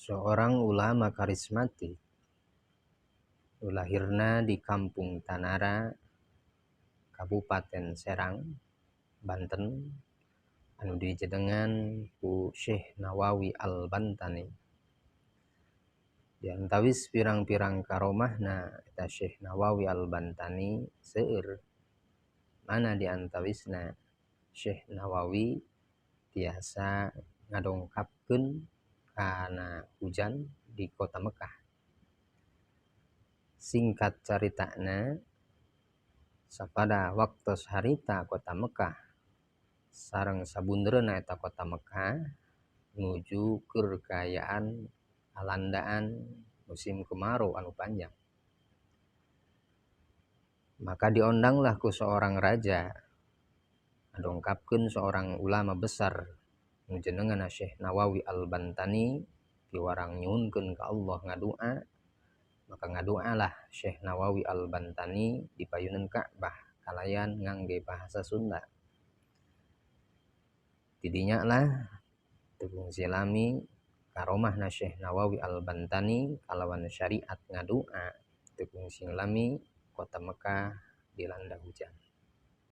Seorang ulama karismatik nu lahirna di Kampung Tanara, Kabupaten Serang, Banten, anu dijenengan ku Syekh Nawawi Al-Bantani. Di antawis pirang-pirang karomahna eta Syekh Nawawi Al-Bantani seueur, mana di antawisna Syekh Nawawi tiasa ngadongkapkeun kana hujan di kota Mekah. Singkat caritana, sapada waktos harita kota Mekah sareng sabundereunna eta kota Mekah nuju keur kaayaan alandaan musim kemarau anu panjang. Maka diondanglah ku seorang raja ngadongkapkeun seorang ulama besar nu jenenganna Syekh Nawawi Al-Bantani piwarang nyuhunkeun ka Allah ngadua. Maka ngadoalah Syekh Nawawi Al-Bantani di payuneun Ka'bah kalayan ngangge bahasa Sunda. Tidinya lah teu kungsi lami karomahna Syekh Nawawi Al-Bantani kalawan syariat ngadua teu kungsi lami kota Mekah dilanda hujan.